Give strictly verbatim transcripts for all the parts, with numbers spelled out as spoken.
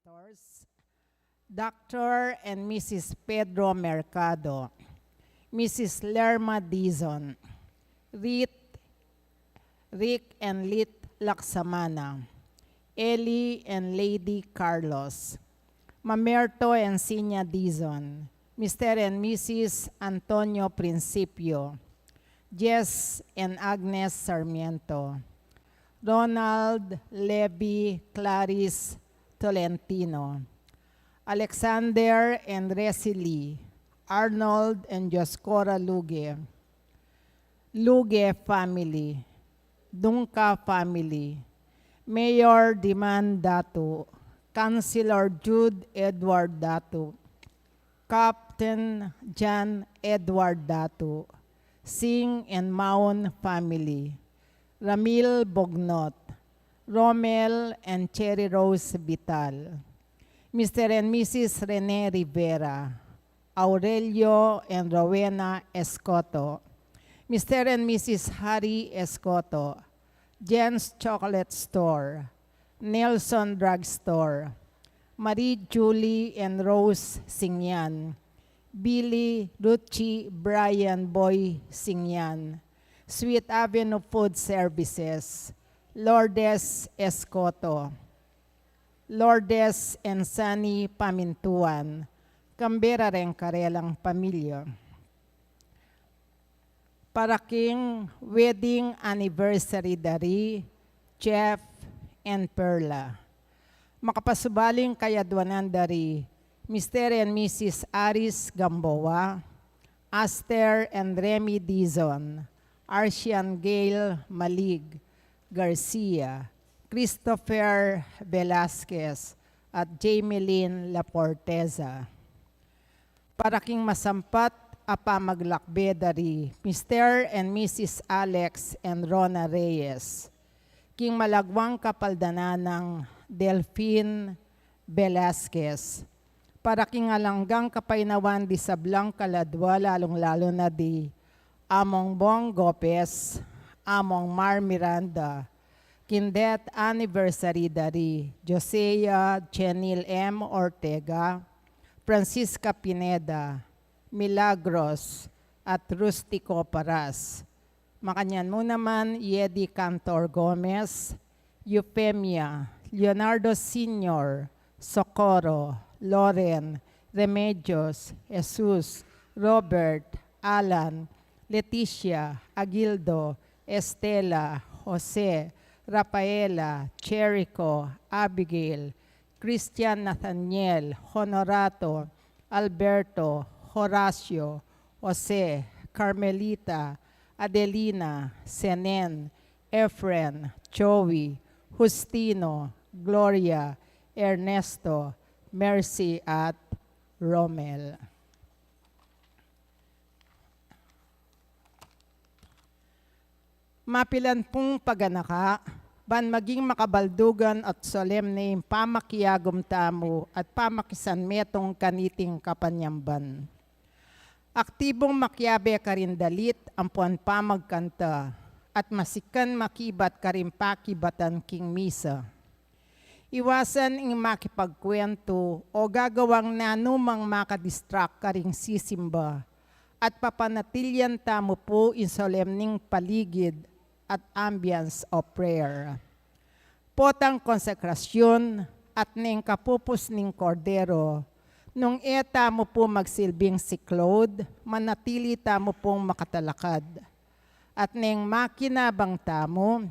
Doctors, Doctor and Missus Pedro Mercado, Missus Lerma Dizon, Rit, Rick and Lit Laksamana, Eli and Lady Carlos, Mamerto and Sinya Dizon, Mister and Missus Antonio Principio, Jess and Agnes Sarmiento, Ronald, Levi, Clarice, Tolentino, Alexander and Resili, Arnold and Dioscora Luge, Luge family, Dunca family, Mayor Diman Datu, Councilor Jude Edward Datu, Captain John Edward Datu, Singh and Maun family, Ramil Bognot, Romel and Cherry Rose Vital, Mister and Missus Rene Rivera, Aurelio and Rowena Escoto, Mister and Missus Harry Escoto, Jen's Chocolate Store, Nelson Drugstore, Marie Julie and Rose Singyan, Billy, Ruchi, Brian, Boy Singyan, Sweet Avenue Food Services, Lourdes Escoto, Lourdes and Sunny Pamintuan, Canberra reng karelang pamilya. Para king wedding anniversary da ri Jeff and Perla. Makapasubaling kayadwanan da ri Mister and Missus Aris Gamboa, Aster and Remy Dizon, Arsian Gail Malig Garcia, Christopher Velasquez, at Jameline Laporteza. Para king masampat a pamaglakbe da ri Mister and Missus Alex and Rona Reyes, king malagwang kapaldanan nang Delfin Velasquez, para king alang anggang kapaynawan di sablang kaladwa, lalung-lalu na di Among Bong Gopez, Among Mar Miranda, king death anniversary da ri Josea Chenil M Ortega, Francisca Pineda, Milagros, at Rustico Paras. Makanyan mu naman, Yedi Cantor Gomez, Eufemia, Leonardo Senior, Socorro, Loren, Remedios, Jesus, Robert, Alan, Leticia, Agildo, Estela, Jose, Rafaela, Jericho, Abigail, Christian, Nathaniel, Honorato, Alberto, Horacio, Jose, Carmelita, Adelina, Senen, Efren, Joey, Justino, Gloria, Ernesto, Mercy, at Romel. Mapilan pung paganaka, ban maging makabaldugan at solemne ing pamakiagum tamu at pamakisanmetung kaniting kapanyamban. Aktibung makiabe karin dalit ampuan pamagkanta at masikan makibat karin pakibatan king misa. Iwasan ing makipagkwentu o gagawang nanumang makadistract karing sisimba at papanatilian tamu pu ing solemning paligid at ambience of prayer. Potang konsekrasyun at neng kapupus ning Kordero, nung e tamu pu magsilbing siklaud, manatili tamu pung makatalakad. At neng makinabang tamu,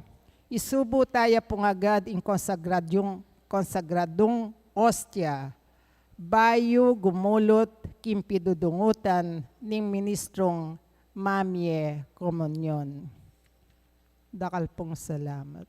isubu taya pung agad ing konsagradung, konsagradung ostia, bayu gumulut king pidudungutan ning ministrung mamie komunyon. Dakal pung salamat.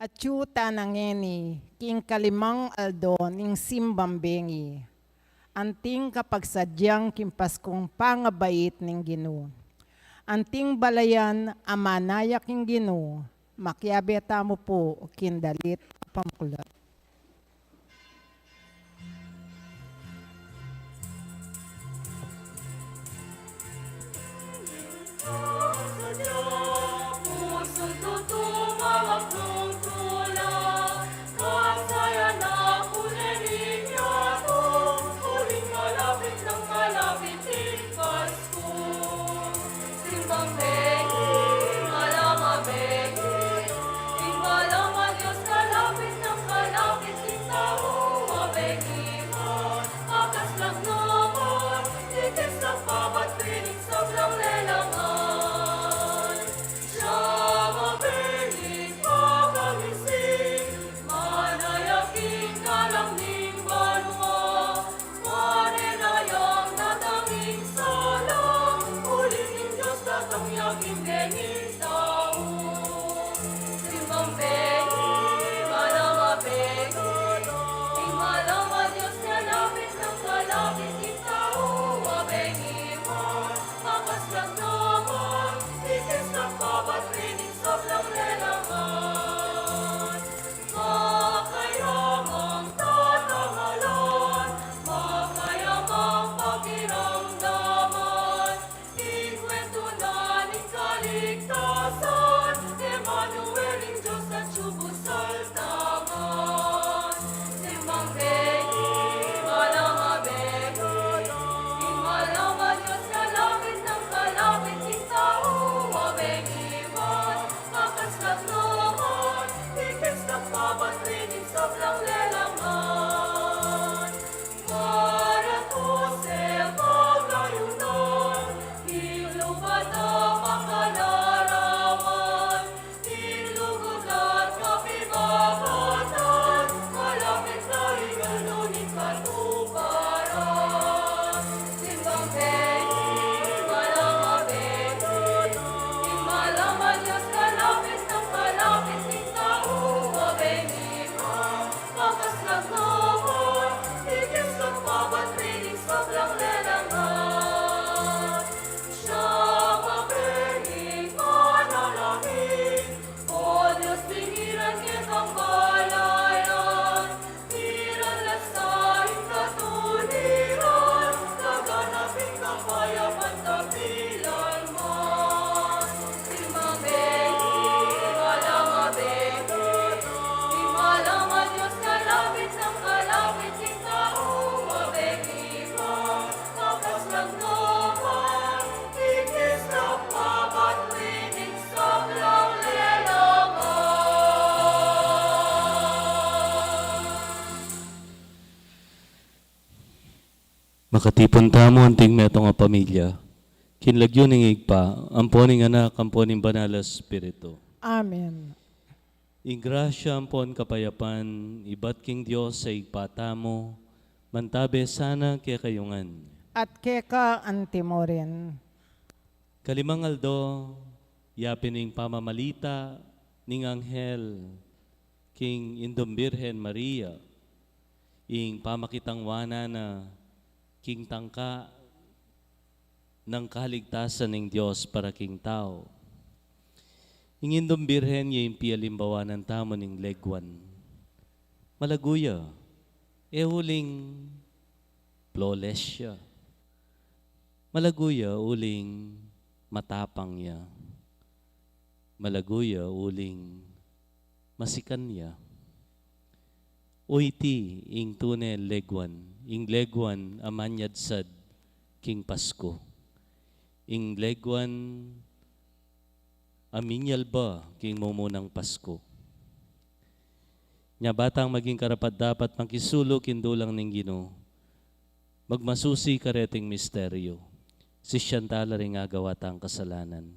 Atyu tana ngeni king kalimang aldo ning simbang bengi, anting kapagsadyan king Paskung pangabait ning Ginu. Anting balayan a manaya king Ginu, makiabe tamu pu king dalit a pamuklat. Simbang bengi, malam a bengi, ing malam a Dios, kalapit nang kalapit king tau a bengi, makaslag naman, ikis na pabat rining sablang lelangan. Siya mabengi, papagising, manaya king kalam ning banua, Mare na yang datang ing salang, uling ing Dios datang ya king bengi tau. Simbang bengi, malam a bengi, ing malam a Dios kalapit nang kalapit king tau a bengi man, makaslag naman, ikis na pabat rining sablang lelangan. Makayamang tatangalan, makayamang pakiramdaman, ing kwentu na ning kaligtasan, Emmanuel, ing Dios atyu bu saltangan. Simbang bengi, malam a bengi, ing malam a Dios kalapit nang kalapit king tau a bengi man. Makaslag naman, ikis na pabat rining sablang lelangan. Maratus e pagayunan, king lupa na makalarawan, king lugud at kapibabatan, malapit na ing aldo ning katuparan. Simbang bengi, malam a bengi, ing malam a Dios kalapit nang kalapit king tau a bengi man, makaslag naman, ikis na pabat rining sablang lelangan. Siya mabengi manalangin, O Dios, tingiran kekang balayan, Tiran la sa ing katuliran, laganap ing kapayapan tapilan man. Simbang bengi, malam a bengi, ing malam a Dios kalapit nang kalapit king tau a bengi man. Makaslag naman, ikis na pabat rining sablang lelangan. Makatipun tamu anting metung a pamilya, king lagyu ning Ibpa, ampo ning Anak, ampo ning Banal a Espiritu. Amen. Ing grasya ampon kapayapan ibat king Dios a Ibpa tamu, mantabe sana kekayu ngan. At keka anti mu rin. Kalimang aldo, yapin ing pamamalita ning anghel king Indung Birhen Maria, ing pamakitang wanan na king tangka nang kaligtasan ning Dios para king tau. Ing Indung Birhen ya ing pialimbawanan tamu ning leguan. Malagu ya, e uling flawless ya. Malagu ya uling matapang ya. Malagu ya uling masikan ya. O iti ing tune leguan, ing leguan a manyadsad king Pasku, ing leguan a minyalba king mumunang Pasku. Nya ba tang maging karapat-dapat makisulu king dulang ning Ginu, magmasusi kareting misteryu, sisian ta la ring agawa tang kasalanan.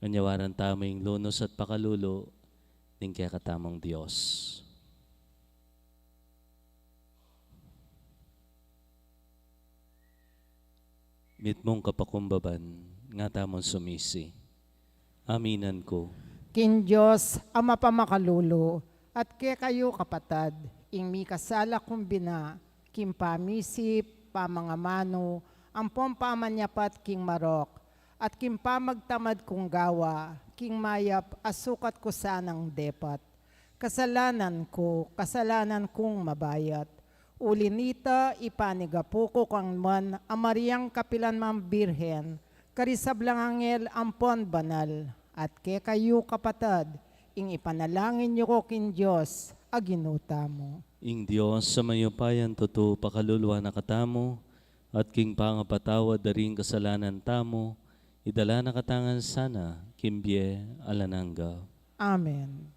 Anyawaran tamu ing lunus at pakalulu ning kekatamung Dios. Mitmung kapakumbaban, nga tamung sumisi. Aminan ku. King Dios a mapamakalulu, at kekayu kapatad, ing mikasala kung bina, king pamisip, pamangamanu, ampon pamanyapat king marok, at king pamagtamad kung gawa, king mayap a sukat ku sanang depat. Kasalanan ku, kasalanan kung mabayat. Uli nita, ipanigapu ku kang man a Mariang kapilan mang Birhen, karing sablang anghel ampon banal, at kekayu kapatad, ing ipanalangin yu ku king Dios a Ginu tamu. Ing Dios a mayupayang tutu pakaluluan na katamu, at king pangapatawad da ring kasalanan tamu, idala na katamu ngan sana king bie alang angga. Amen.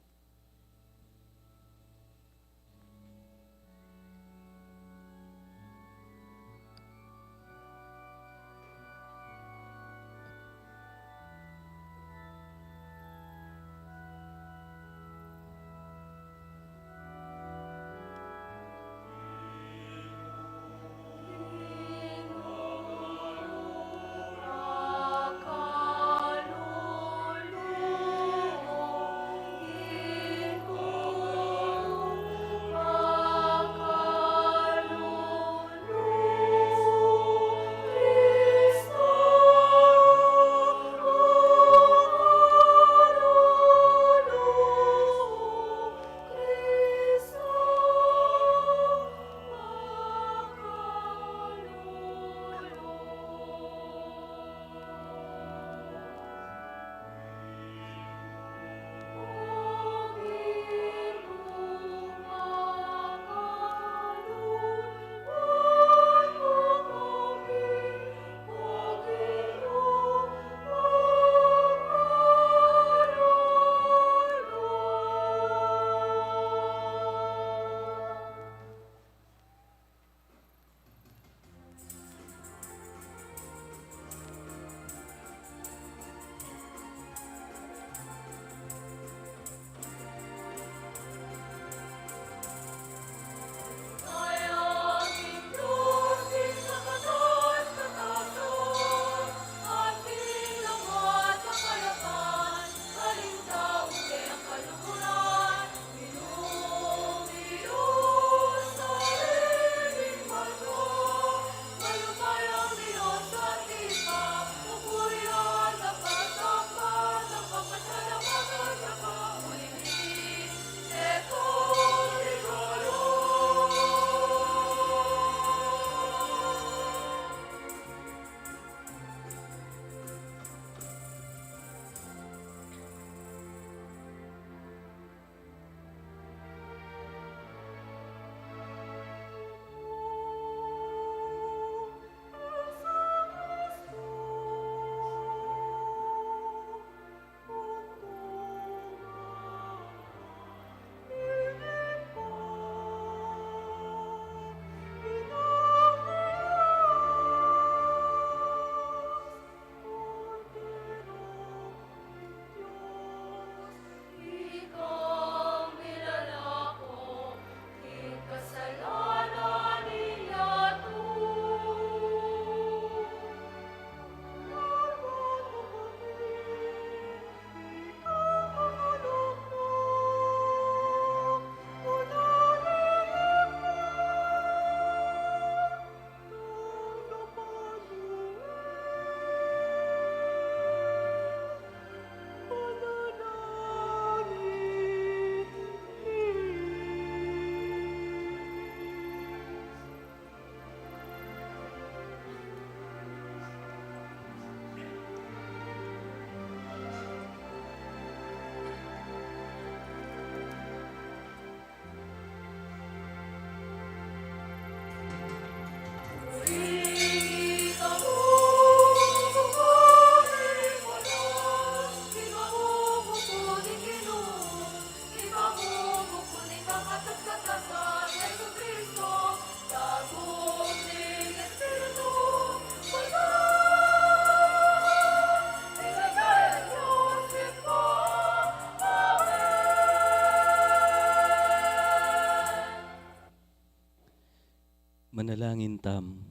Manalangin tamu.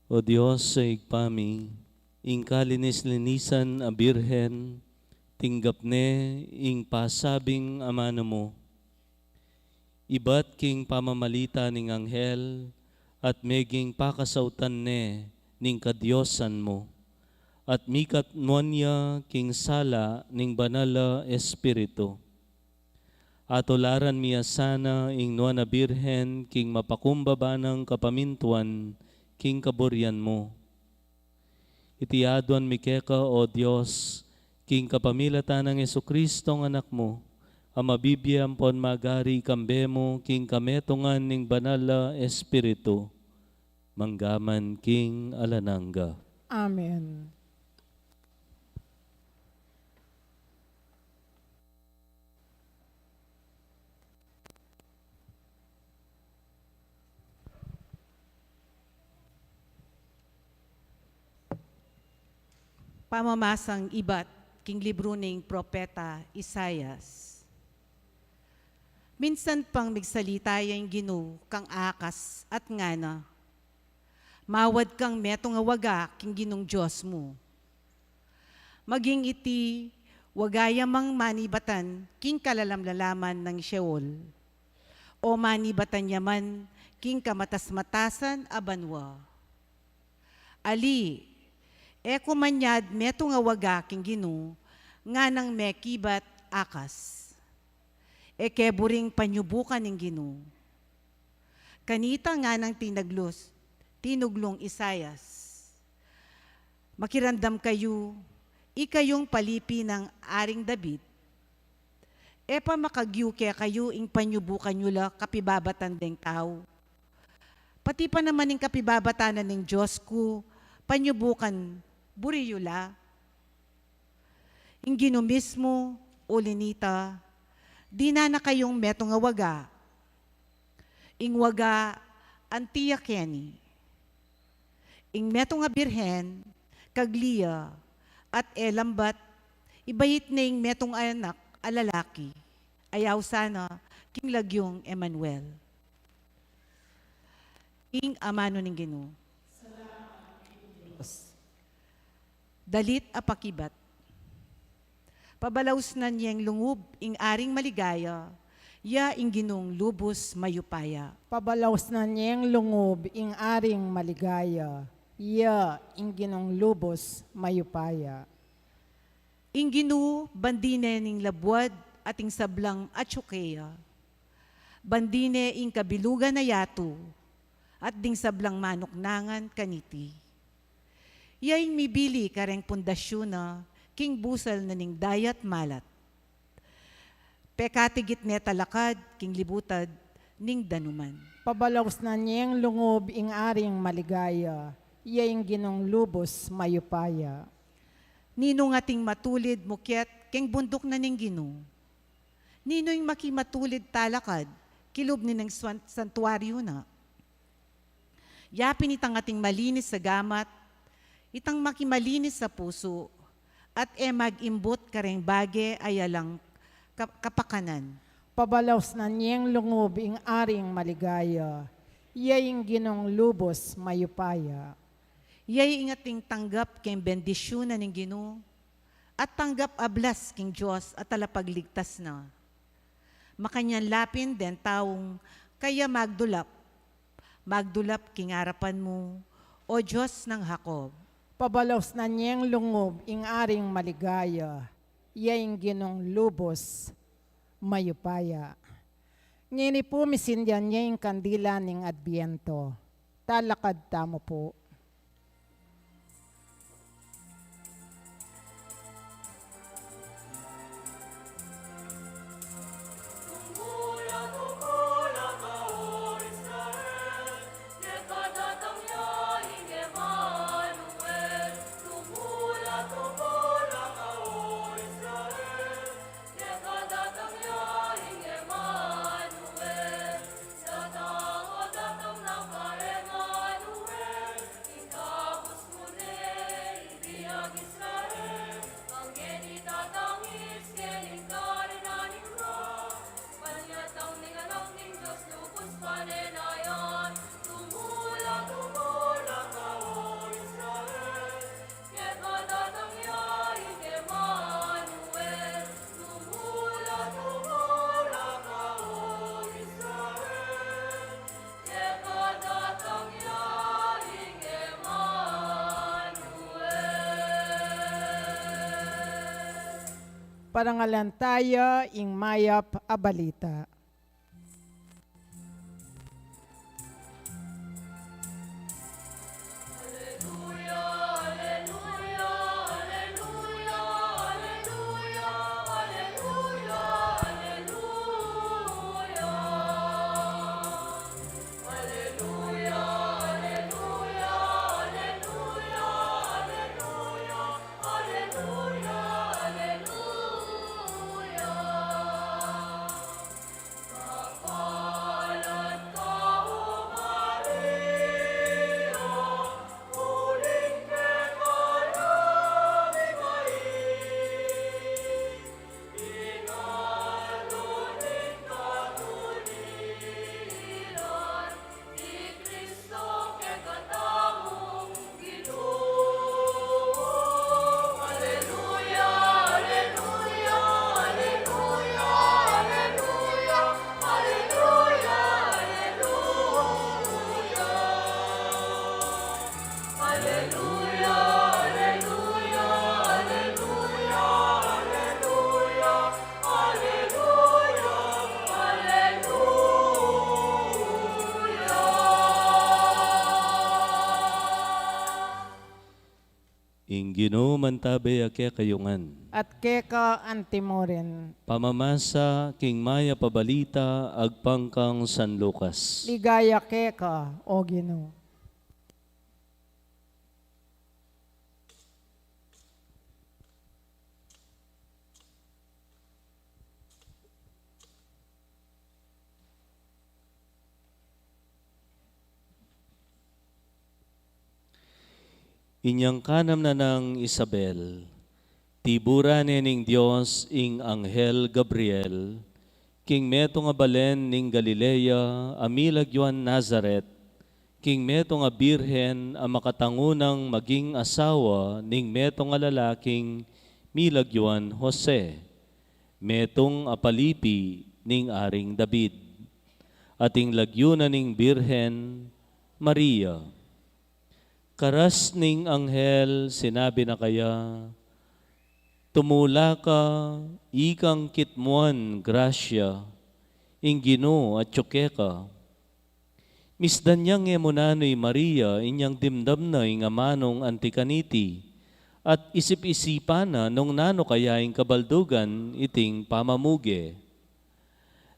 O Dios a Ibpa mi, ing kalinis-linisan a Birhen, Tinggap ne ing pasabing amanu mu. Ibat king pamamalita ning anghel, at meging pakasautan ne ning kadiosan mu, at mikatmuan ya king sala ning Banal a Espiritu. Atularan mi ya sana ing Nuan a Birhen king mapakumbaba nang kapamintuan king kaburian mu. Iti aduan mi keka, O Dios, king kapamilatan nang Jesucristo a Anak mu, a mabibie ampon magari kambe mu king kametungan ning Banal a Espiritu, mangga man king alang angga. Amen. Pamamasang ibat king libru ning propeta Isaias. Minsan pang migsalita ya ing Ginu kang Akas at ngana, mawad kang metung a waga king Ginung Dios mu. Maging iti waga ya mang manibatan king kalalam-lalaman nang Sheol, o manibatan ya man king kamatas-matasan a banua. Ali, e ku man yad metung a waga king Ginu, nganang mekibat Akas. E ke buring panyubukan ning Ginu. Kanita nganang tinaglus, tinuglung Isaias, makiramdam kayu, ikayung palipi nang Aring David. E pa makagyu kekayu ing panyubukan yu la kapibabatan deng tau? Pati pa naman ing kapibabatan na ning Dios ku, panyubukan buri yu la? Ing Ginu mismu, uli nita, dinan na kayung metung a waga. Ing waga, anti ya keni. Ing metung a birhen, kagli ya, at e lambat, ibait ne ing metung a anak a lalaki, ayaw sana king lagyung Emmanuel. Ing amanu ning Ginu. Dalit a pakibat. Pabalausnan yeng lungub ing Aring maligaya, ya ing Ginung lubus mayupaya. Pabalausnan yeng lungub ing Aring maligaya, ya ing Ginung lubus mayupaya. Ing Ginu, bandi ne ning labuad at ing sablang atsu keya. Bandi ne ing kabilugan a yatu, at ding sablang manuknangan kaniti. Ya ing mibili kareng pundasyun na, king busal na ning dayat malat. Pekatigit ne talakad, king libutad ning danuman. Pabalausnan yeng lungub ing Aring maligaya, ya ing Ginung lubus mayupaya. Ninu ing ating matulid mukyat, keng bunduk na ning Ginu? Ninu ing makimatulid talakad, kilub ning swan-, santuaryu na? Ya pin itang ating malinis a gamat, itang makimalinis a pusu, at e mag-imbut kareng bage a yalang ka-, kapakanan. Pabalausnan yeng lungub ing Aring maligaya, ya ing Ginung lubus mayupaya. Ya ing ating tanggap keng bendisyun na ning Ginu, at tanggap a blas king Dios a talapagligtas na. Makanyan la pin deng taung kaya magdulap, magdulap king arapan mu, O Dios nang Jacob. Pabalausnan yeng lungub ing Aring maligaya, ya ing Ginung lubus mayupaya. Ngeni pu misindian ya ing kandila ning Adbiento. Talakad tamu pu. Parangalan taya ing mayap a balita. Ing Ginu mantabe ya kekayu ngan. At keka antimurin. Pamamasa king mayap a balita agpang kang San Lucas. Ligaya keka, O Ginu. Inyang kanam na nang Isabel, tiburan ne ning Dios ing anghel Gabriel, king metung a balen ning Galilea, a milagyuan Nazaret, king metung a birhen a makatangunang maging asawa ning metung a lalaking milagyuan Jose, metung a palipi ning Aring David. At ing lagyu na ning birhen, Maria. Karas ning anghel, sinabi na kaya, "Tumula ka, ikang kitmuan grasya, ing Ginu atyu keka." Misdan yang e mu nanu i Maria, inyang dimdam na ing amanung anti kaniti, at isip-isipan na nung nanu kaya ing kabaldugan iting pamamuge.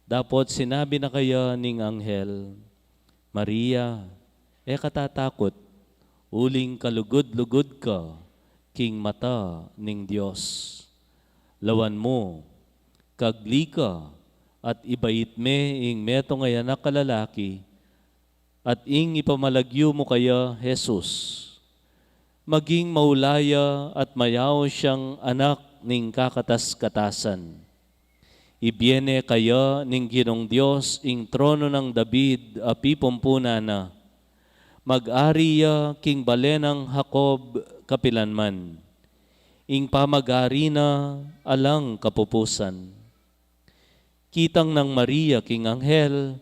Dapot sinabi na kaya ning anghel, "Maria, e ka tatakut, uling kalugud-lugud ka king mata ning Dios. Lawan mu, kagli ka at ibait me ing metung a anak a lalaki, at ing ipamalagyu mu kaya Jesus. Maging maula ya at mayaus yang anak ning kakatas-katasan. Ibie ne kaya ning Ginung Dios ing trono nang David a pipumpunan na. Mag-ari ya king bale nang Jacob kapilanman. Ing pamag-ari na alang kapupusan." Kitang nang Maria king anghel,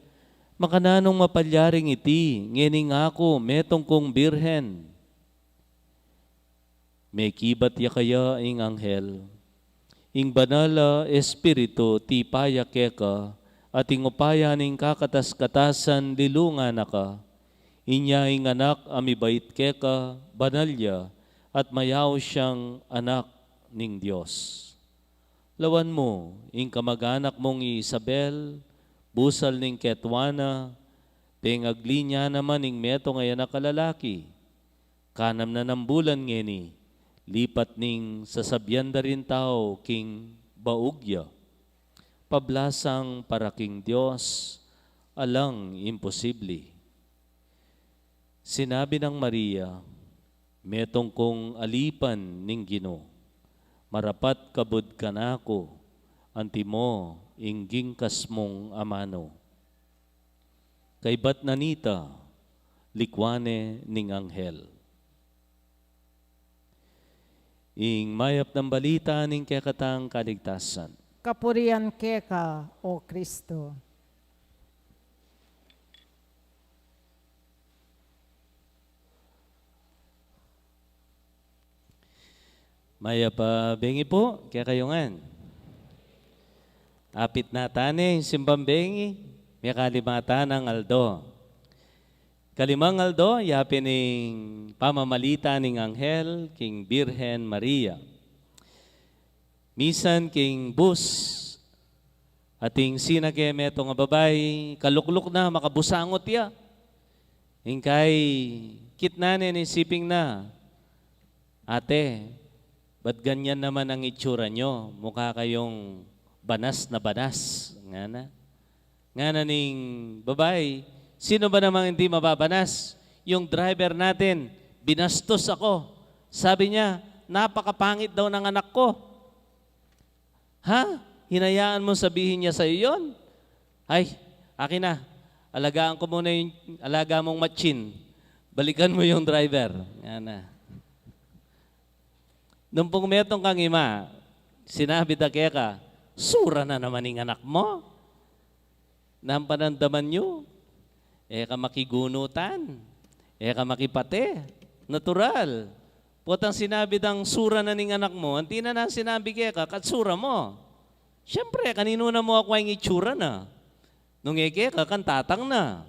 "Makananung mapalyaring iti, ngening aku metung kung birhen?" Mekibat ya kaya ing anghel, "Ing Banal a Espiritu tipa ya keka, at ing upaya ning kakatas-katasan lilungan na ka. Inya ing anak a mibait keka, banal ya, at mayaus yang anak ning Dios. Lawan mu, ing kamag-anak mung i Isabel, busal ning ketwa na, pengagli na naman ing metung a anak a lalaki. Kanam na nang bulan ngeni, lipat ning sasabian da ring tau king baug ya." Pablasang para king Dios, alang imposibli. Sinabi nang Maria, "Metung kung alipan ning Ginu, marapat kabud kanaku, antimo ing gingkas mung amanu." Kaybat na nita, likwan ne ning anghel. Ing mayap nang balita ning kekatang kaligtasan. Kapurian keka, O Kristo. Mayap a bengi pu kekayu ngan. Apit na tane ing simbang bengi, mekalimang aldo. Kalimang aldo, yapin ing pamamalita ning anghel king Birhen Maria. Misan king bus, ating sinake metung a babai, kalukluk na, makabusangot ya. Ing kaikit na ne ning siping na, "Ate, ba't ganyan naman ang itsura nyo? Mukha kayong banas na banas," ngana. Ngana ning babai, "Sino ba namang hindi mababanas? Yung driver natin, binastos ako. Sabi niya, napakapangit daw ng anak ko." "Ha? Hinayaan mo sabihin niya sa'yo yon? Ay, akin na. Alagaan ko muna yung alaga mong matsin. Balikan mo yung driver." Ngana. Nung pung metung kang ima, sinabi da keka, "Sura na naman ing anak mo. Nanu panandaman yu? E ka makigunutan. E ka makipate. Natural." Potang sinabi dang, "Sura na ning anak mo," anti na nang sinabi keka, "Katsura mo." Siyempre, kaninu na mu akwa ing itsura na? Nung e keka, kang tatang na.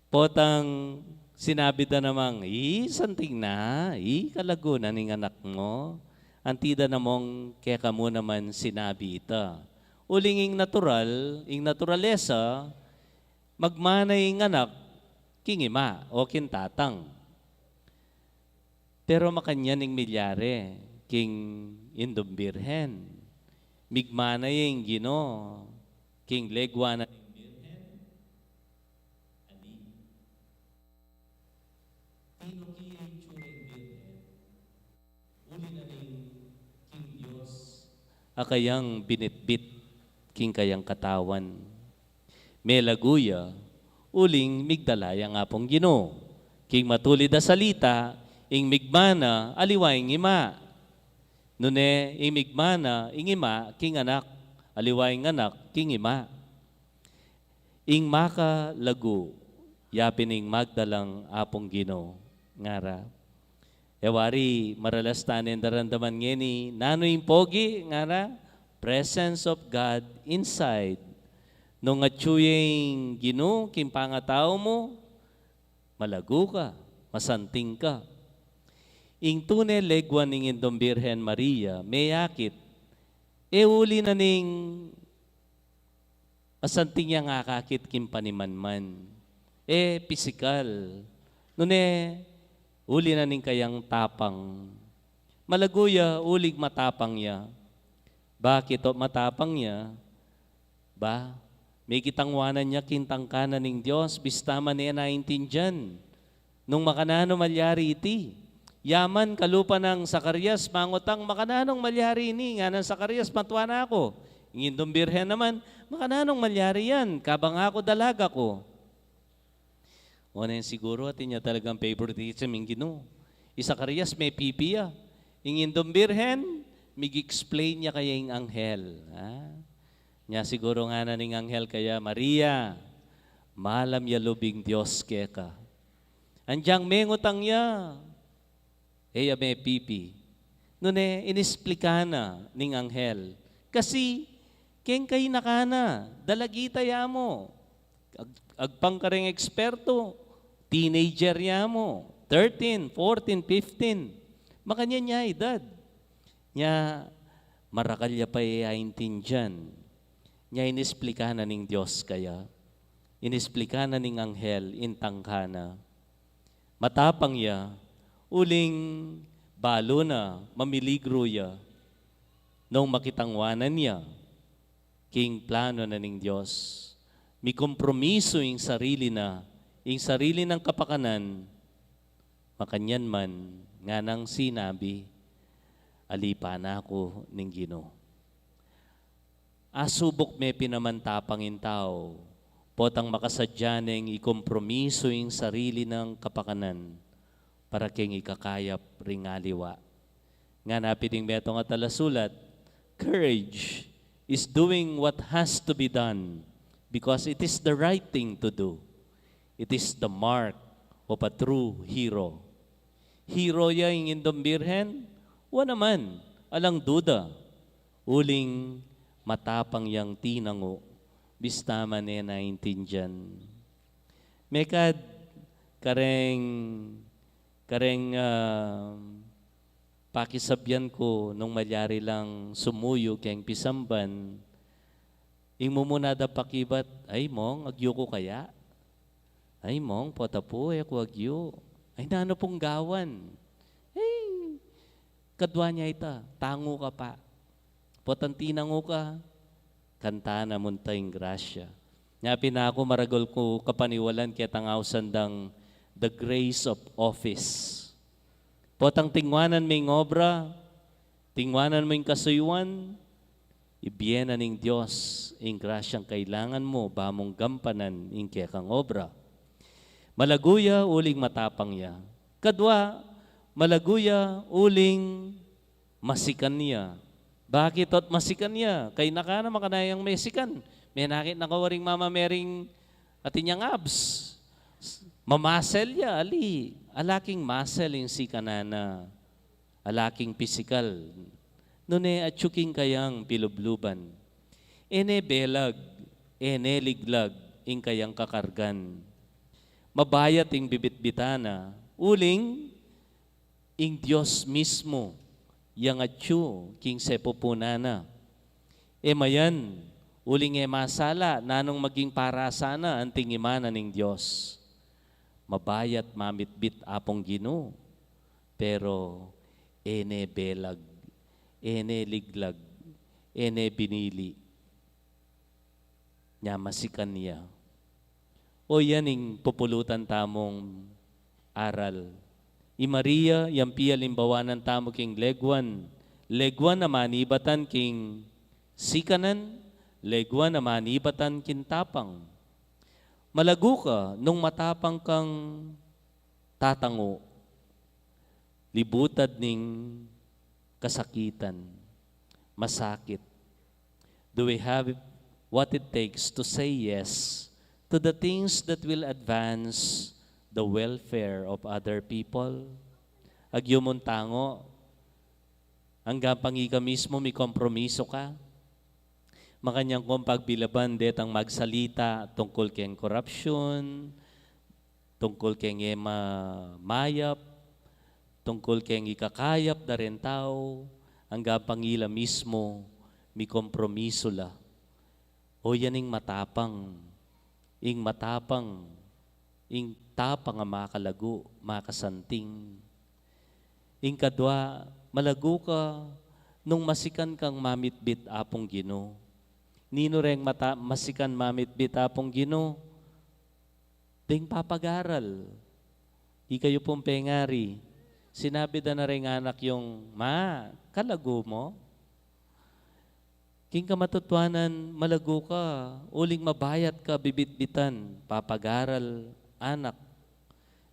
Potang sinabi da namang, "I, santing na, i, kalagu na ning anak mo." Anti da namung keka mu naman sinabi ita. Uling ing natural, ing naturalesa, magmana ing anak king ima o king tatang. Pero makanyan ing milyari king Indung Birhen. Migmana ya ing Ginu king legwa na ning Birhen. Ani? Tinuki ya ing tsura ning Birhen. Uli na ning king Dios a kayang binitbit king kayang katawan. Melagu ya, uling migdala yang Apung Ginu. King matulid a salita, ing migmana, aliwa ing ima. Nune, ing migmana, ing ima, king anak, aliwa ing anak, king ima. Ing makalagu, yapin ing magdalang Apung Ginu, ngara. E wari, maralas tanen daramdaman ngeni, nanu ing pogi, ngara, presence of God inside. Nung atyu ya ing Ginu king pangatau mu, malagu ka, masanting ka. Ing tune legwa ning Indung Birhen Maria, meyakit, e uli na ning masanting yang akakit king panimanman. E pisikal. Nune, uli na ning kayang tapang. Malagu ya, uling matapang ya. Bakit o matapang ya? Ba, mekitang wanan ya king tangka na ning Dios, bista man e na aintindian nung makananu malyari iti. Yaman kalupa nang Zacarias mangutang, "Makananung malyari ini?" Nganang Zacarias, "Matua na ku." Ing Indung Birhen naman, "Makananung malyari yan? Kabang aku dalaga ku." O, neng siguru atin ya talagang favoritism ing Ginu. I Zacarias, mepipi ya. Ing Indung Birhen, mig-explain ya kaya ing anghel. Ha? Nya siguru ngana ning anghel kaya, "Maria, malam ya lub ing Dios keka." Anyang mengutang ya, e ya mepipi. Nune, inisplika na ning anghel. Kasi, keng kainakan na, dalagita ya mu. Ag-, agpang kareng eksperto, teenager ya mu, thirteen, fourteen, fifteen. Makanyan ya edad. Nya, marakal ya pa e aintindian. Nya, inisplika na ning Dios kaya. Inisplika na ning anghel ing tangka na. Matapang ya, uling balu na mamiligru ya nung makitang wanan ya king plano na ning Dios. Mikompromiso ing sarili na, ing sarili nang kapakanan, makanyan man, nganang sinabi, "Ali pa na ku ning Ginu." Asubuk me pin a matapang ing tau, potang makasadya neng ikompromiso ing sarili nang kapakanan para keng ikakayap ring aliwa. Ngana pin ing metung a talasulat, "Courage is doing what has to be done because it is the right thing to do. It is the mark of a true hero." Hero ya ing Indung Birhen? Wa naman, alang duda. Uling matapang yang tinangu, bista man e naintindian. Mekad kareng, kareng, ah, pakisabyan ku nung malyari lang sumuyu keng pisamban, ing mumuna da pakibat, "Ay, Mong, agyu ku kaya? Ay, Mong, pota pu, e ku agyu. Ay, nanu pung gawan?" Ay, kadwa ne ita, tangu ka pa. Potang tinangu ka, kantan na mu ing grasya. Nya pin aku maragul ku kapaniwalan ketang ausan dang the grace of office. Potang tingwanan mu ing obra, tingwanan mu ing kasuyuan, ibie na ning Dios ing grasyang kailangan mu ba mung gampanan ing kekang obra. Malagu ya uling matapang ya. Kadwa, malagu ya uling masikan ya. Bakit ot masikan ya? Kayna ka na makanayang mesikan. Menakit na ka waring Mama Mering atin yang abs. Mamasel ya, ali. Ala king masel ing sikanan na. Ala king pisikal. Nune atyu king kayang pilubluban. E ne belag, e ne liglag ing kayang kakargan. Mabayat ing bibitbitan na, uling ing Dios mismu yang atyu king sepupunan na. E mayan, uling e masala nanung maging parasa na anting imanan ning Dios. Mabayat mamitbit Apung Ginu, pero e ne belag, e ne liglag, e ne binili. Nya masikan ya. O yan ing pupulutan tamung aral. I Maria, yang pialimbawanan tamu king leguan. Leguan a manibatan king sikanan, leguan a manibatan king tapang. Malagu ka nung matapang kang tatangu, libutad ning kasakitan, masakit. Do we have what it takes to say yes to the things that will advance the welfare of other people? Agyu mung tangu, anggang pang ika mismu mikompromiso ka. Makanyan kung pagbilaban detang magsalita tungkul keng korapsyun, tungkul keng e ma-, mayap, tungkul keng ikakayap da ring tau, anggang pang ila mismu mikompromiso la. O yan ing matapang, ing matapang, ing tapang a makalagu, makasanting. Ing kadwa, malagu ka nung masikan kang mamitbit Apung Ginu. Ninu reng mata-, masikan mamitbit Apung Ginu? Deng papagaral. Ikayu pung pengari, sinabi da na reng anak yung, "Ma, kalagu mu?" King kamatutuanan, malagu ka, uling mabayat ka bibitbitan, papagaral, anak.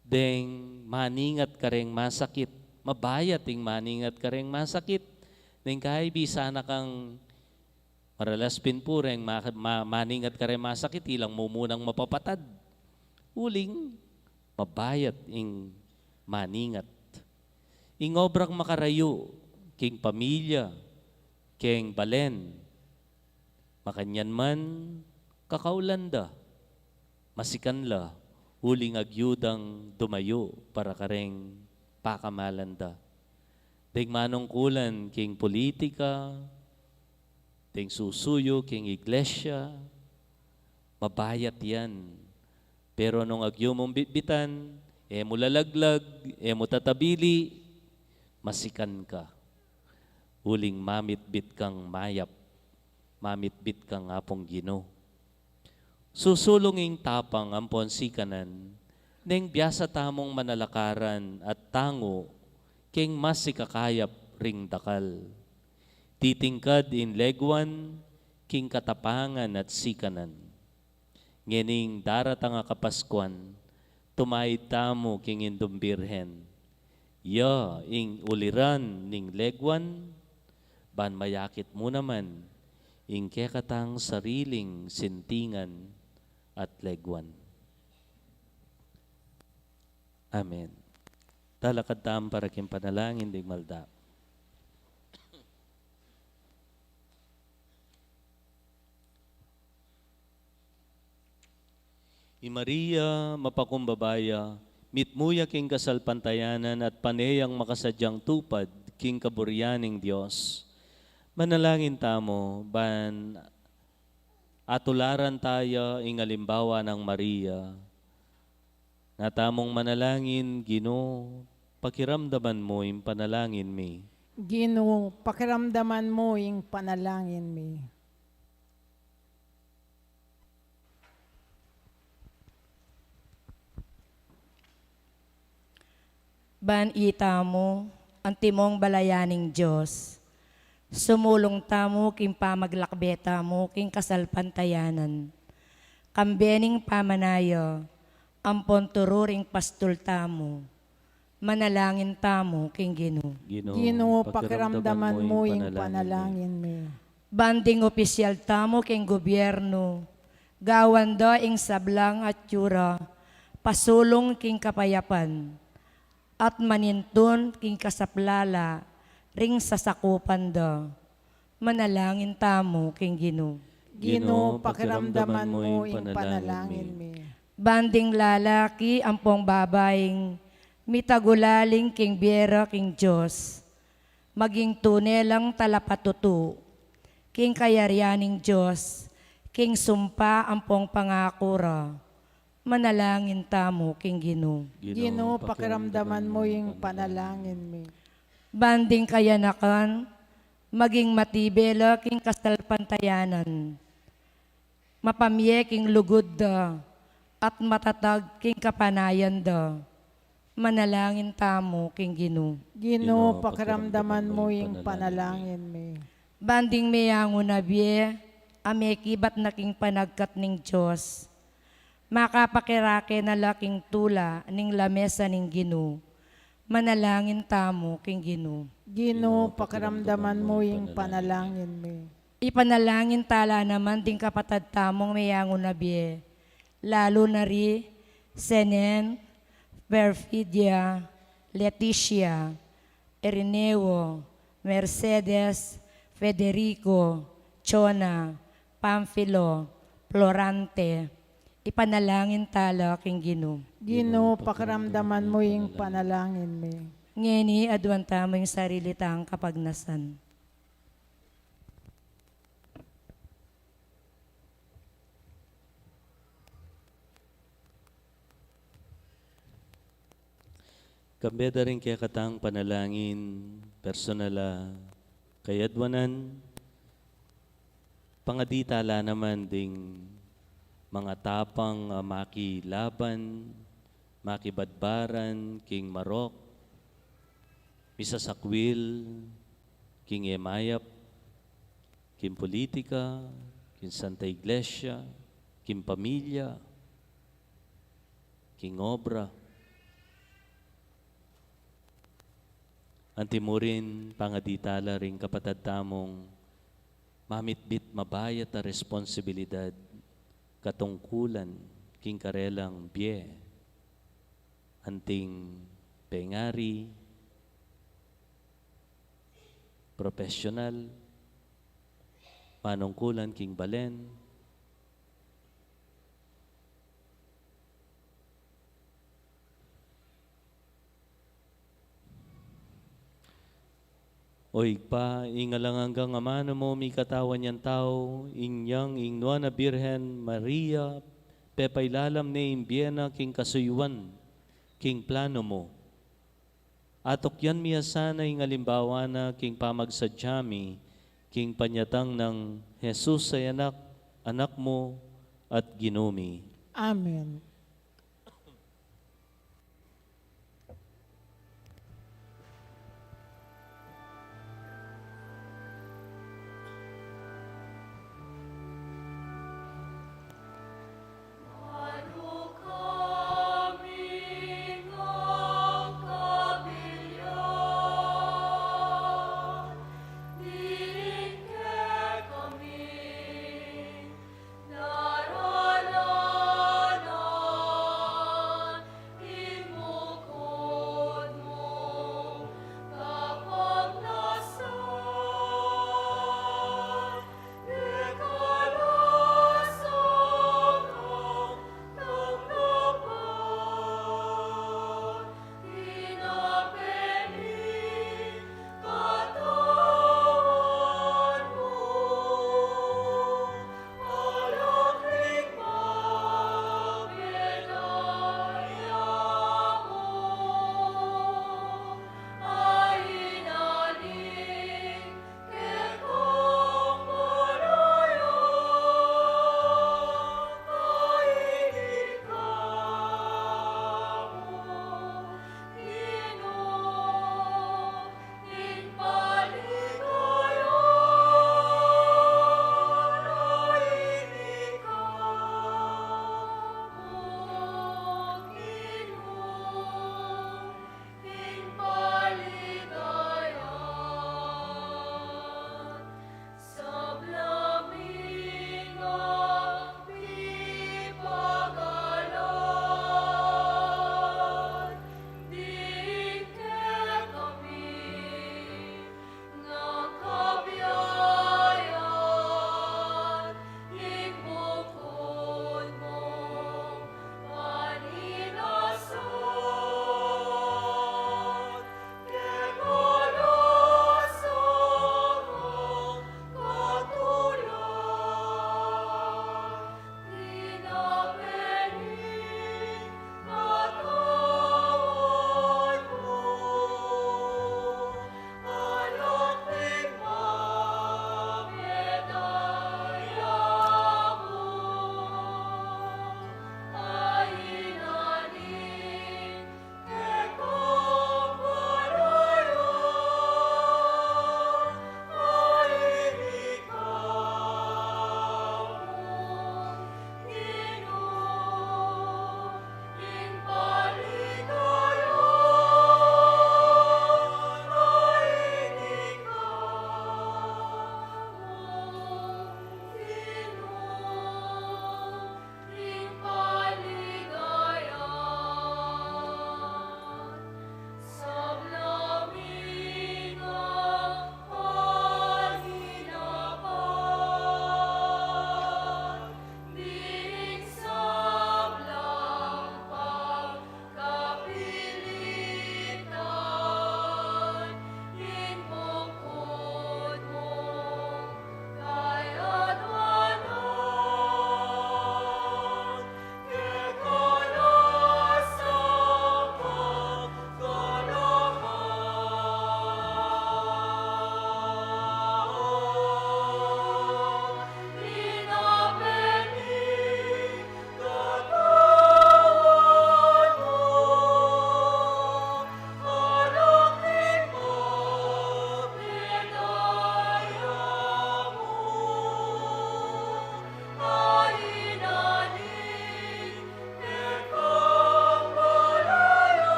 Deng maningat kareng masakit, mabayat ing maningat kareng masakit. Deng kaibisan na kang maralas pin pu reng ma-, ma-, maningat kareng masakit, ilang mumunang mapapatad. Uling, mabayat ing maningat. Ing obrang makarayu, king pamilya, keng balen, makanyan man, kakaulan da, masikan la, uling agyu dang dumayu para kareng pakamalan da. Deng manungkulan king politika, deng susuyu king iglesia, mabayat yan. Pero nung agyu mung bitbitan, e mu lalaglag, e mu tatabili, masikan ka. Uling mamitbit kang mayap, mamitbit kang Apung Ginu. Susulung ing tapang ampon sikanan, neng biasa tamung manalakaran at tangu keng mas ikakayap ring dakal. Titingkad ing leguan king katapangan at sikanan. Ngening daratang a Kapaskuan, tumaid tamu king Indung Birhen. Ya ing uliran ning leguan, ban mayakit mu naman ing kekatang sariling sintingan at leguan. Amen. Talakad tamu para king panalangin ding malda. I Maria, mapakumbaba ya, mitmu ya king kasalpantayanan at pane yang makasadyang tupad king kaburian ning Dios. Manalangin tamu, ban atularan taya ing alimbawa nang Maria. Nga tamung manalangin, Ginu, pakiramdaman mu ing panalangin mi. Ginu, pakiramdaman mu ing panalangin mi. Ban itamu, antimong balayan ning Dios, sumulung tamu king pamaglakbe tamu king kasalpantayanan. Kambe ning pamanaya, ampon turu ring pastul tamu. Manalangin tamu king Ginu. Ginu, pakiramdaman mu ing panalangin mi. Ban ding opisyal tamu king gobyernu, gawan da ing sablang atiu ra, pasulung king kapayapan, at manintun king kasaplala ring sasakupan da. Manalangin tamu king Ginu. Ginu, pakiramdaman mu ing panalangin mi. Ban ding lalaki ampong babaing mitagulaling king bie ra king Dios, maging tune lang talapatutu king kayarian ning Dios, king sumpa ampong pangaku ra. Manalangin tamu king Ginu. Ginu, pakiramdaman mu ing panalangin mi. Ban ding kayanakan maging matibe la king kasalpantayanan, mapamie king lugud da, at matatag king kapanayan da. Manalangin tamu king Ginu. Ginu, pakiramdaman mu ing panalangin mi. Ban ding meyangu na bie a mekibat na king panagkat ning Dios, makapakirake na la king tula ning lamesa ning Ginu. Manalangin tamu king Ginu. Ginu, pakiramdaman mu ing panalangin mi. Ipanalangin tala naman ding kapatad tamung meyangu na bie, lalu na ri Senen, Perfidia, Leticia, Erineo, Mercedes, Federico, Chona, Pamfilo, Florante. Ipanalangin tala king Ginu. Ginu, pakiramdaman mu ing panalangin mi. Ngeni, aduan tamu ing sarili tang kapagnasan. Kambe da ring kekatang panalangin personal a kayadwanan, pangadi tala naman ding mangatapang a makilaban, makibadbaran king marok, misasakwil king e mayap, king politika, king Santa Iglesia, king pamilya, king obra. Antimurin pangadi tala ring kapatad tamung mamitbit mabayat a responsibilidad katungkulan king karelang bie, anting pengari, profesional, manungkulan king balen. O Ibpa, ing alang anggang amanu mu mikatawan yang tau, inyang ing Nuan a Birhen Maria, pepailalam ne ing bie na king kasuyuan, king planu mu. Atukyan mi ya sana ing alimbawa na king pamagsadya mi king panyatang nang Jesus a Anak, Anak mu at Ginu mi. Amen.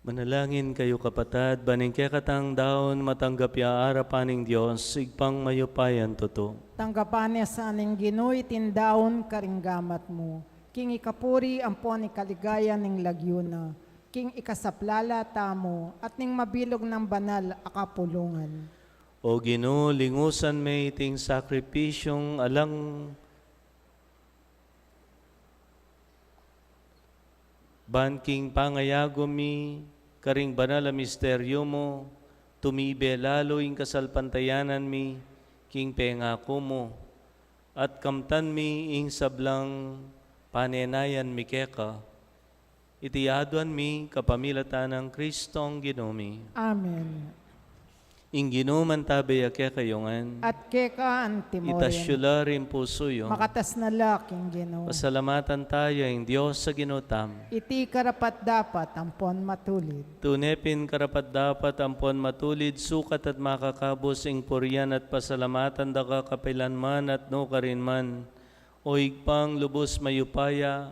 Manalangin kayu, kapatad, ban ing kekatang daun matanggap ya arapan ning Dios, Ibpang mayupayang tutu. Tanggapan na sa ning Ginu iting daun karing gamat mu, king ikapuri ampon ikaligaya ning lagyu na, king ikasaplala tamu, at ning mabilug nang banal a kapulungan. O Ginu, lingusan me iting sakripisyung alang ban king pangayagum mi karing banal a misteryu mu, tumibe lalu ing kasalpantayanan mi king pengaku mu, at kamtan mi ing sablang panenayan mi keka. Iti aduan mi kapamilatan nang Kristong Ginu mi. Amen. Ing Ginu mantabe ya kekayu ngan. At keka antimurin. Itas yu la ring pusu yu. Makatas na la king Ginu. Pasalamatan taya ing Dios a Ginu tamu. Iti karapat-dapat ampon matulid. Tune pin karapat-dapat ampon matulid, sukat at makakabus ing purian at pasalamatan da ka kapilan man at nukarin man, O Ibpang lubus mayupaya,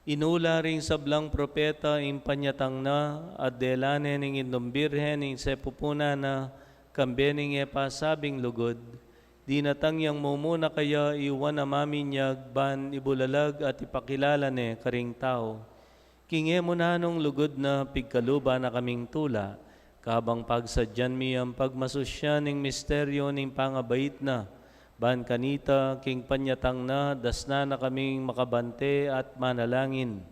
inula ring sablang propeta ing panyatang na, at dela ne ning Indung Birhen ing sepupunan na, kambe ning e pasabing lugud. Dinatang yang mumuna kaya iwan a maminyag ban ibulalag at ipakilala ne karing tau. King e mu nanung lugud na pigkaluban na kaming tula, kabang pagsadyan mi ang pagmasusyan ning misteryu ning pangabait na, ban kanita king panyatang na dasnan na kaming makabante at manalangin,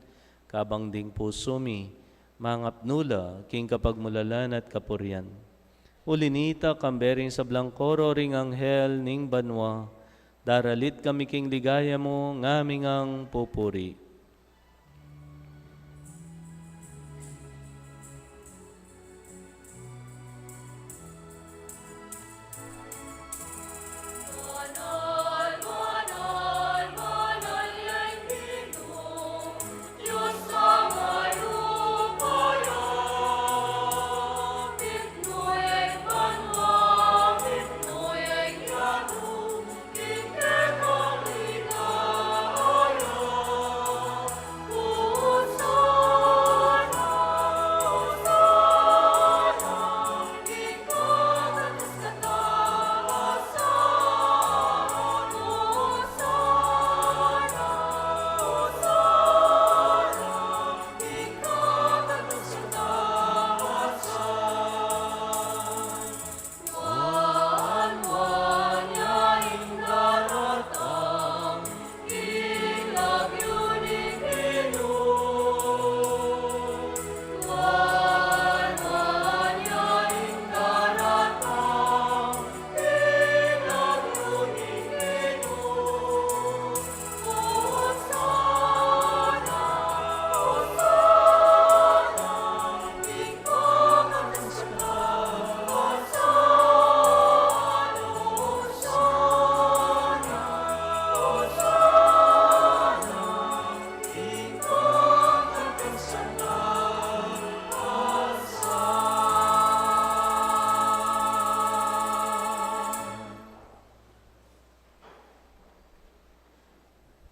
kabang ding pusu mi mangapnu la king kapagmulalan at kapurian. Uli nita, kambe ring sablang koro ring anghel ning banua, daralit kami king ligaya mu, ngaming ang pupuri.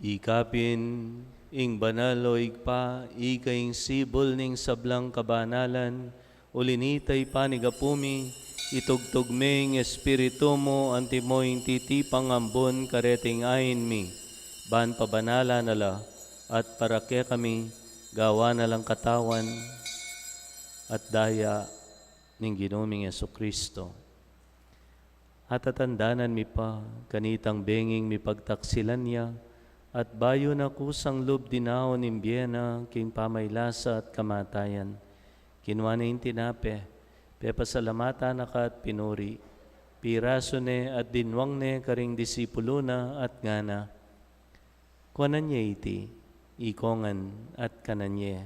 Ika pin, ing banal, o Ibpa, ika ing sibul ning sablang kabanalan, uli nita ipanigapu mi, itugtug me ing Espiritu mu antimo ing titipang ambun kareting ain mi, ban pabanalan na la, at para kekami, gawan na lang katawan at daya ning Ginu ming Jesucristo. Atatandanan mi pa kanitang benging mipagtaksilan ya, at bayu na kusang lub dinaun ing bie na king pamaylasa at kamatayan, kinua ne ing tinape, pepasalamatan na ka at pinuri, pirasu ne at dinwang ne karing disipulu na at ngana: Kuanan ye iti, ikongan, at kanan ye.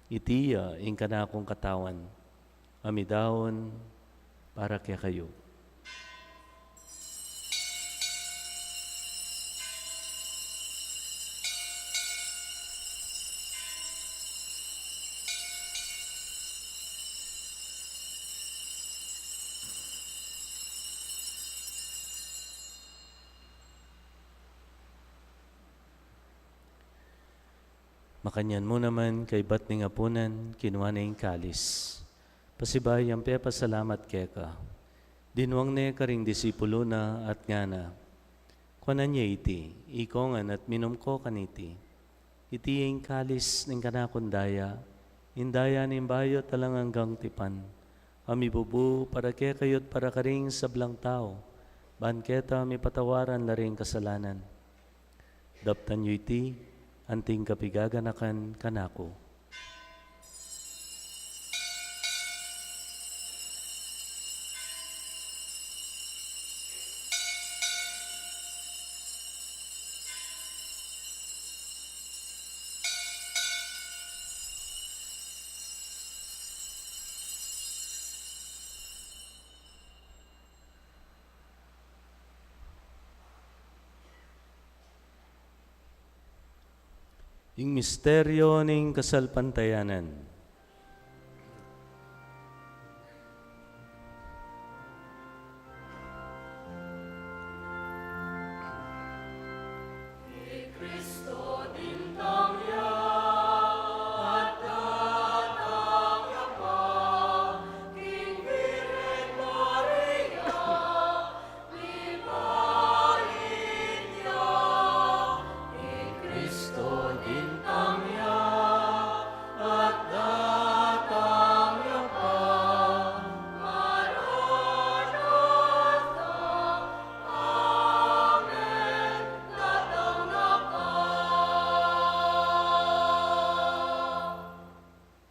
Iti ya ing kanakung katawan, a midaun para kekayu. Makanyan mu naman kaybat ning apunan, kinua ne ing kalis. Pasibayu yang pepasalamat keka, dinwang ne karing disipulu na at ngana: Kuanan ye iti, ikongan at minum ko kaniti. Iti ing kalis ning kanakung daya, ing daya ning bayu at alang anggang tipan, a mibubu para kekayu at para karing sablang tau, ban keta mipatawaran la ring kasalanan. Daptan yu iti, anting kapigaganakan kanaku. Ing misteryo ning kasalpantayanan.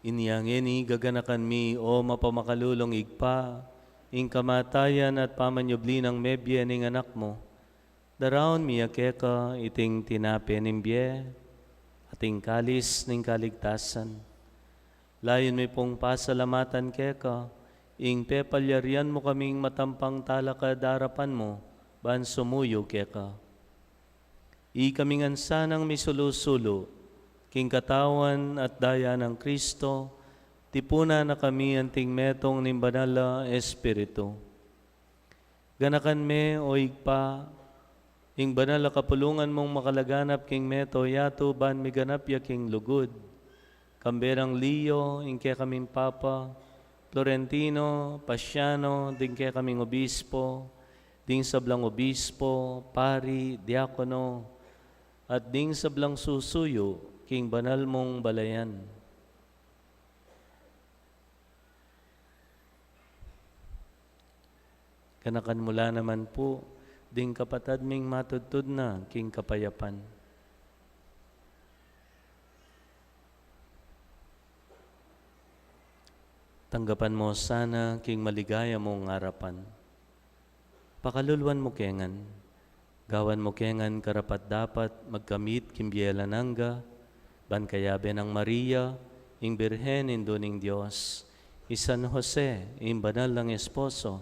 Inya ngeni gaganakan mi, o mapamakalulung Ibpa, ing kamatayan at pamanyubli nang mebie ning Anak mu. Daraun mi ya keka iting tinape ning bie at ing kalis ning kaligtasan. Layun mi pung pasalamatan keka ing pepalyarian mu kaming matampang talakad arapan mu ban sumuyu keka. Ikami ngan sanang misulu-sulu king katawan at daya nang Kristo, tipunan na kami anting metung ning Banal a Espiritu. Ganakan me, o Ibpa, ing banal a kapulungan mung makalaganap king meto yatu ban miganap ya king lugud. Kambe nang Leo, ing kekaming Papa, Florentino, Pasiano, ding kekaming obispo, ding sablang obispo, pari, diakono, at ding sablang susuyu king banal mung balayan. Ganakan mu la naman pu ding kapatad ming matudtud na king kapayapan. Tanggapan mu sana king maligaya mung arapan. Pakaluluan mu ke ngan, gawan mu ke ngan karapat-dapat magkamit king bie alang angga, ban kayabe nang Maria, ing Birhen Indu ning Dios, i San Jose, ing banal nang esposo,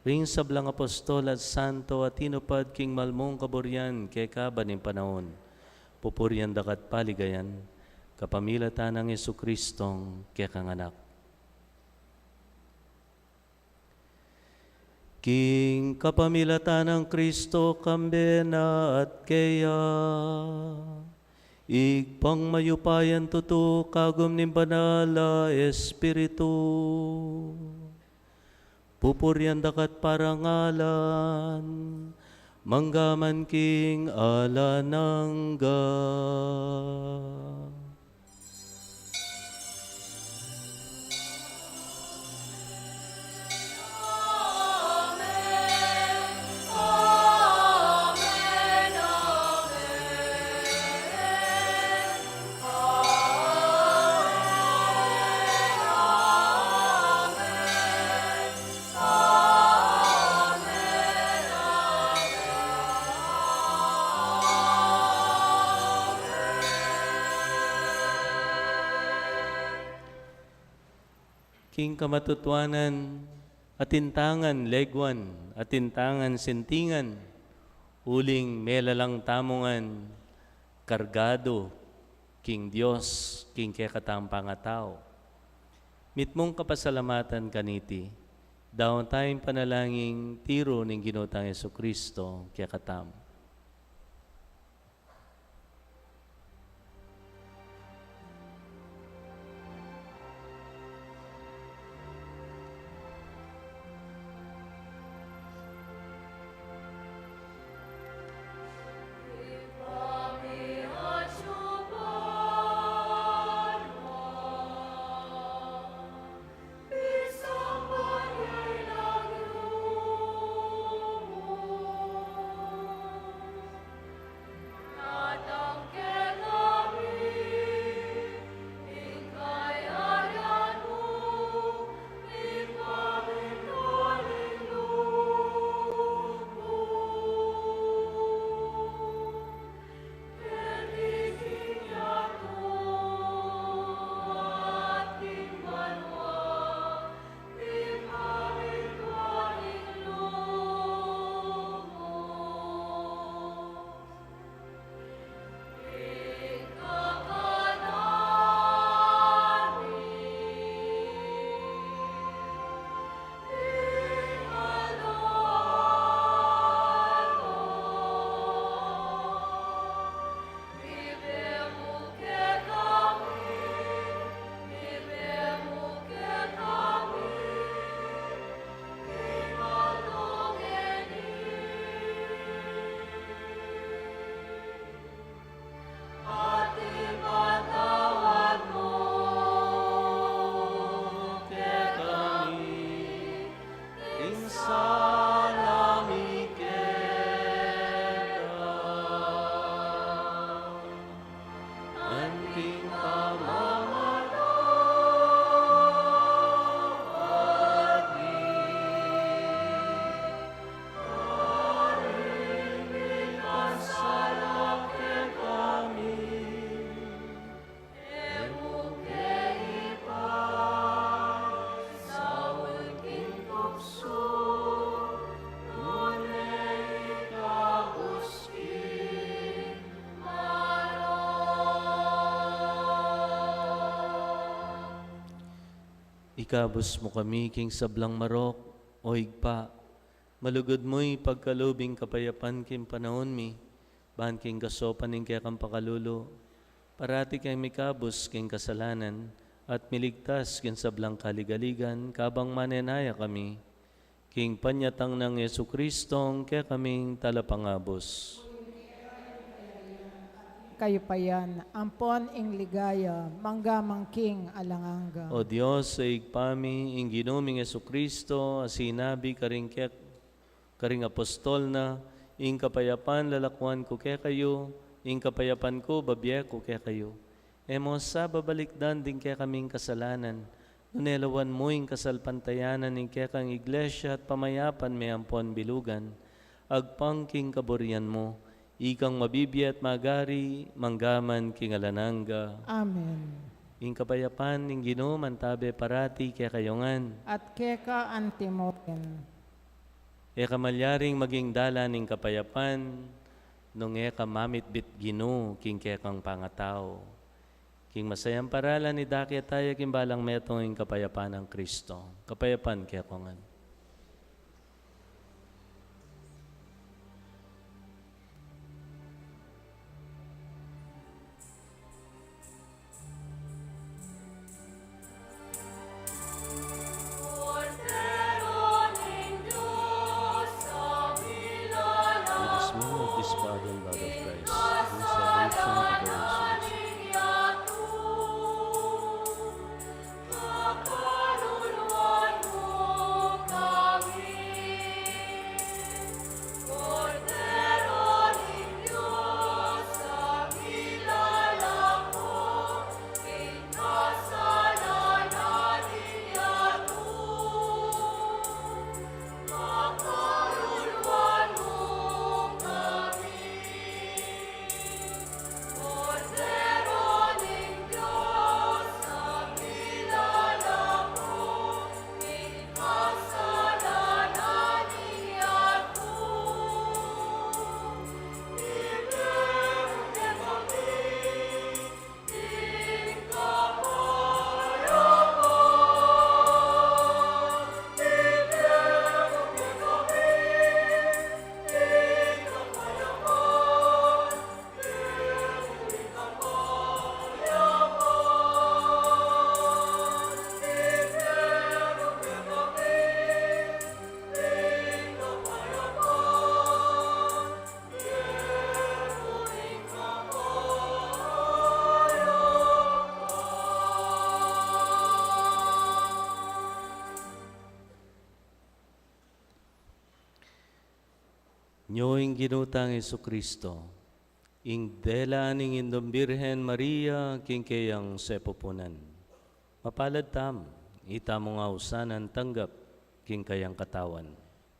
ring sablang apostol at santo a tinupad king malmung kaburian kekaban ning panaun, pupurian da ka at paligayan, kapamilatan nang Jesucristong kekang Anak. King kapamilatan nang Kristo, kambe na at keya, Ibpang mayupayang tutu, kagum ning Banal a Espiritu, pupurian da ka at parangalan, mangga man king alang angga. King kamatutuanan, atin ta ngan leguan, atin ta ngan sintingan, uling melalang tamu ngan kargadu king Dios, king kekatang pangatau. Mitmung kapasalamatan kaniti, daun taya ing panalangin tiru ning Ginu tang Jesucristo kekatamu. Ikabus mu kami king sablang marok, O Ibpa, malugud mu ipagkalub ing kapayapan king panaun mi, ban king kasopan ning kekang pakalulu, parati keng mikabus king kasalanan, at miligtas king sablang kaligaligan, kabang manenaya kami king panyatang nang Jesucristong kekaming Talapangabus. Kayupayan, ampon ing ligaya, mangga man king alang angga. O Dios, Ibpa mi, ing Ginu ming Jesucristo, a sinabi karing kek-, karing apostol na, "Ing kapayapan lalakuan ku kekayu, ing kapayapan ku babie ku kekayu." E mu sa babalikdan ding kekaming kasalanan, nune lawan mu ing kasalpantayanan ning kekang Iglesia at pamayapan me ampon bilugan, agpang king kaburian mu, ikang mabibie at magari, mangga man king alang angga. Amen. Ing kapayapan ning Ginu mantabe parati kekayu ngan. At keka antimurin. E ka malyaring maging dalan ning kapayapan, nung e ka mamitbit Ginu king kekang pangatau. King masayang paralan idake taya king balang metung ing kapayapan nang Kristo. Kapayapan kekongan. Let us mourn with this body and blood of Christ, for the salvation of the souls. Nyo ing Ginu tang Jesucristo, ing dela ning Indung Birhen Maria king keyang sepupunan. Mapalad tamu, ita mung ausan a tanggap king kayang katawan.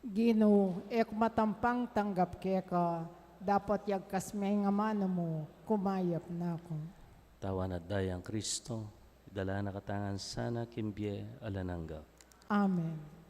Ginu, e ku matampang tanggap keka, dapot yagkas me ing amanu mu, kumayap na ku. Tawan at dayang Kristo, idala na katamu ngan sana king bie alang angga. Amen.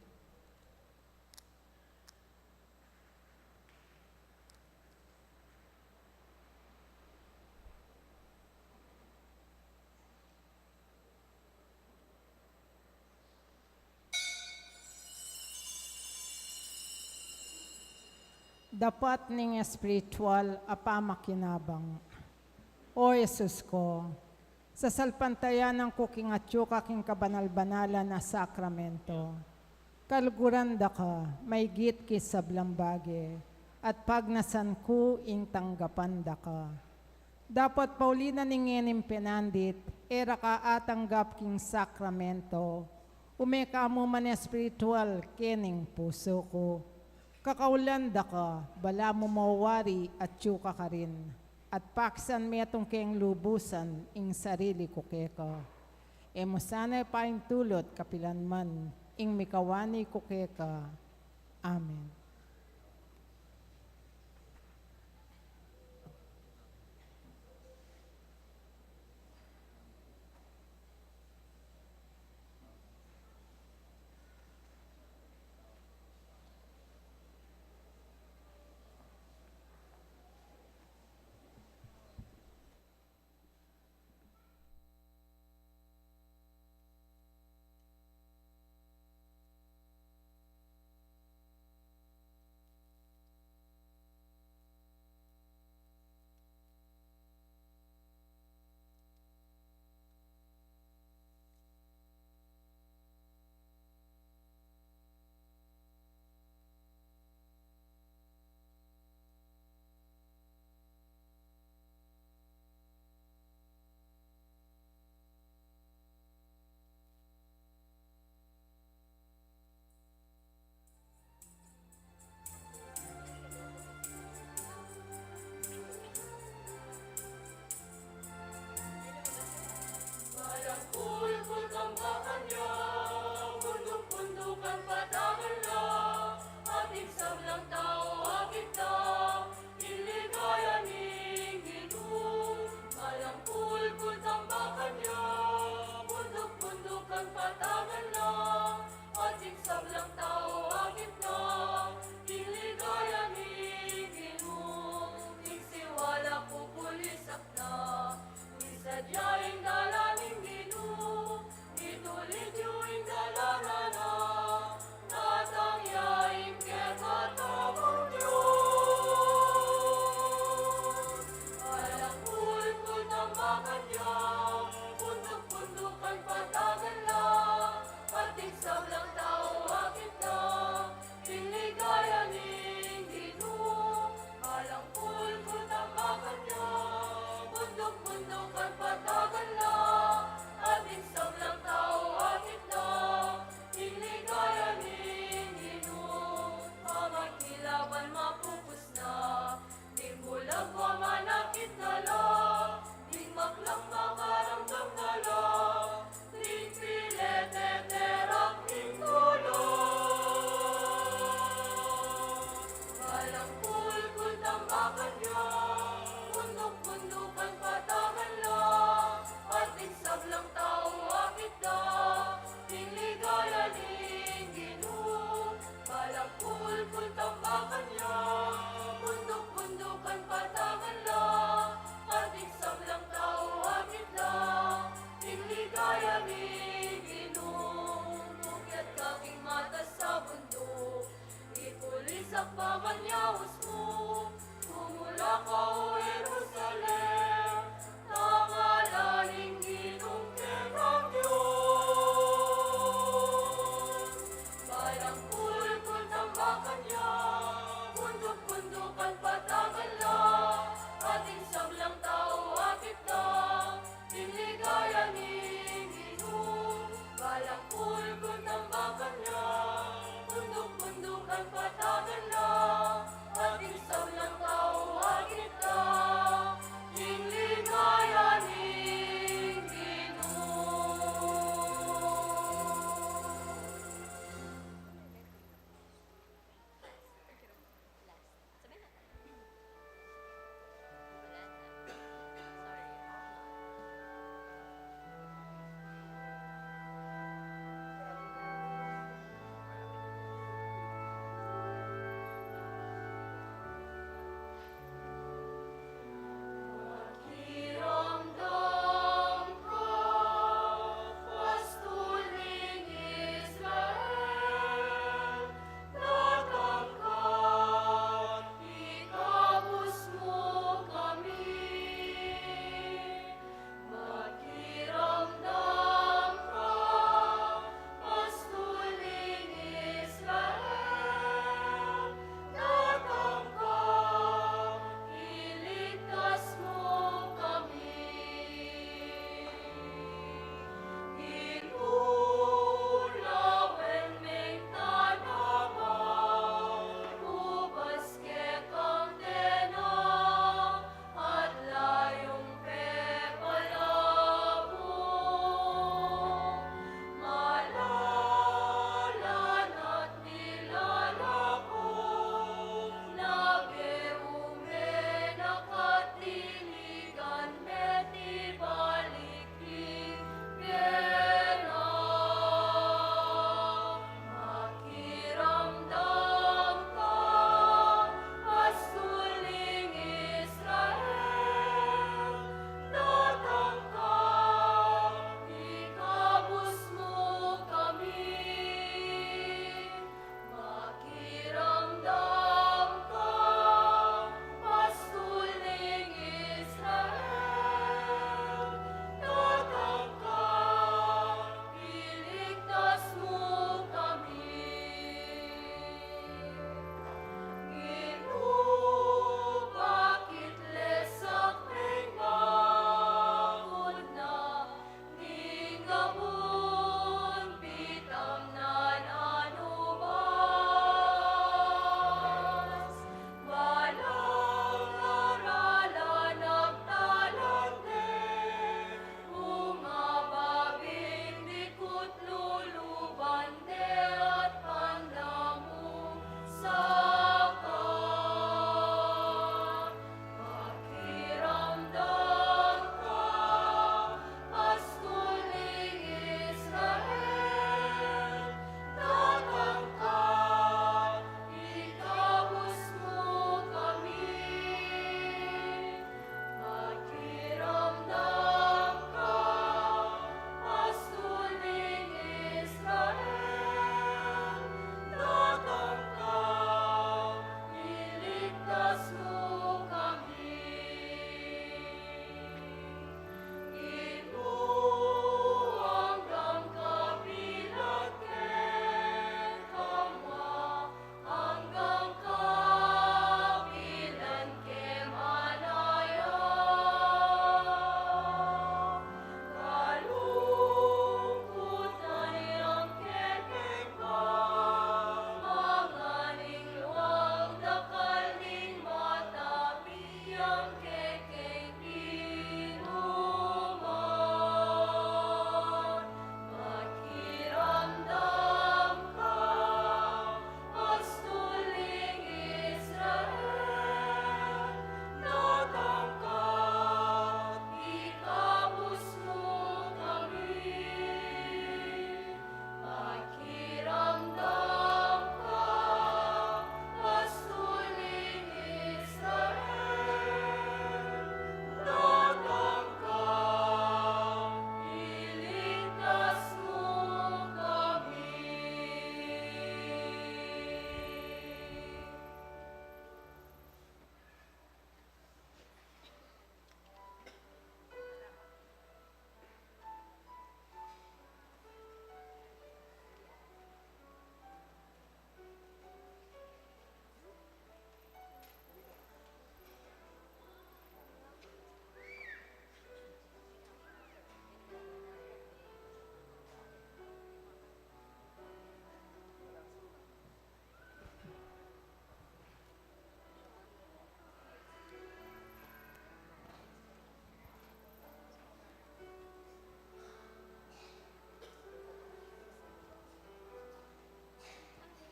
Dapat ning espiritual a pamakinabang. O Jesus ko, sasalpantayanan ku king atyu ka king kabanal-banalan a sakramento. Kaluguran da ka, maygit king sablang bage, at pagnasan ku ing tanggapan da ka. Dapot pauli na ning ngening penandit, e ra ka atanggap king sakramento, ume ka mu man espiritual kening pusu ku. Kakaulan da ka, balamu mawari atyu ka karin, at pakisan metung keng lubusan ing sarili ku keka. E mu sana paintulut kapilan man ing mikawani ku keka. Amen. bundukan patagan la, at ing sablang tau akit na, ing ligaya ning Ginu. Balang kulkul tambakan ya, bunduk-bundukan patagan la, at ing sablang tau akit na, ing ligaya ning Ginu. Pamagkilaban mapupus na, ding bulag mamanakit na la, ding maklang makaramdam na la, ding pileteterak ning tulu. Balang kulkul tambakan ya, bunduk-bundukan patagan la, at ing sablang tau akit na, ing ligaya ning Ginu. Balang kulkul tambakan ya, bunduk-bundukan patagan la, at ing sablang tau akit na, ing ligaya ning Ginu. Mukyat ka king matas a bunduk, ikulisak pa man yaus mu, tumulak ka, o Jerusalem, tangalan ning Ginung kekang Dios. Balang kulkul tambakan ya, bunduk-bundukan patagan la, at ing sablang tau akit na, ing ligaya ning Ginu. Balang kulkul tambakan ya, bunduk-bundukan patagan la, at ing sablang tau akit na,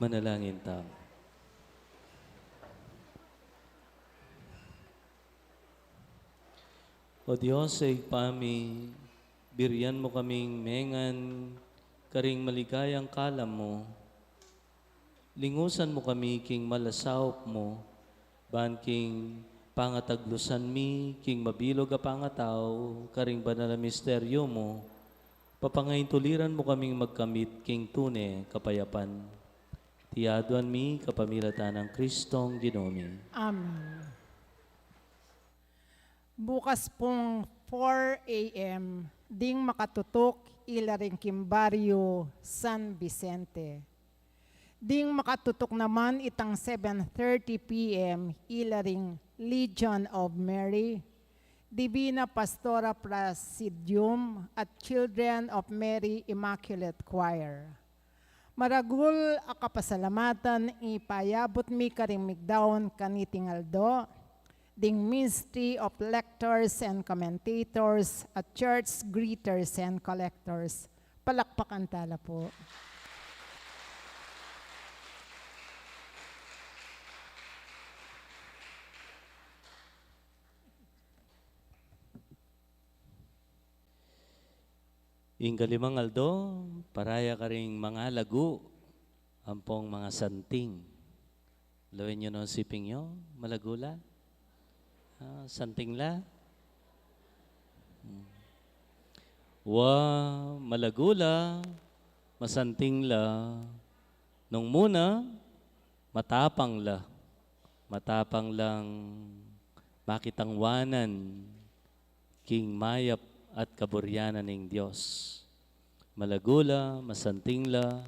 Manalangin tamu. O Dios, Ibpa mi, birian mu kaming mengan karing maligayang kalam mu. Lingusan mu kami king malasaup mu, ban king pangataglusan mi king mabilug a pangatau karing banal a misteryu mu, papangaintuliran mu kaming magkamit king tune kapayapan. Iti aduan mi kapamilatan nang Kristong Ginu mi. Amen. Bukas pung four A M, ding makatutuk ila ring king Barrio San Vicente. Ding makatutuk naman itang seven thirty P M ila ring Legion of Mary, Divina Pastora Presidium at Children of Mary Immaculate Choir. Maragul a kapasalamatan ing ipayabut mi karing migdaun kaniting aldo, ding Ministry of Lectors and Commentators at Church Greeters and Collectors. Palakpakan tala pu. Ing kalimang aldo, para ya karing mangalagu ampong mangasanting. Lawen yu no ing siping yu, malagu la? Ah, santing la? Hmm. Wa, malagu la, masanting la. Nung muna, matapang la. Matapang lang makitang wanan king mayap at kaburian na ning Dios. Malagu la, masanting la,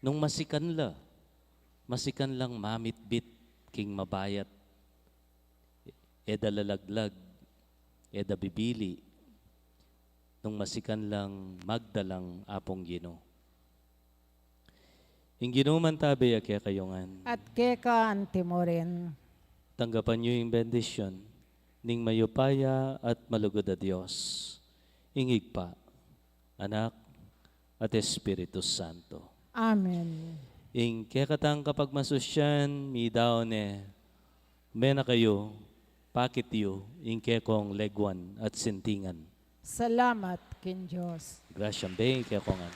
nung masikan la, masikan lang mamitbit king mabayat, e da lalaglag, e da bibili, nung masikan lang magdalang Apung Ginu. Ing Ginu mantabe ya kekayu ngan. At keka anti mu rin. Tanggapan yu ing bendisyun ning mayupaya at malugud a Dios, ing Ibpa, Anak, at Espiritu Santo. Amen. Ing kekatang kapagmasusyan, midaun ne, me na kayu, pakit yu ing kekong leguan at sintingan. Salamat king Dios. Grasyang beng kekong ngan.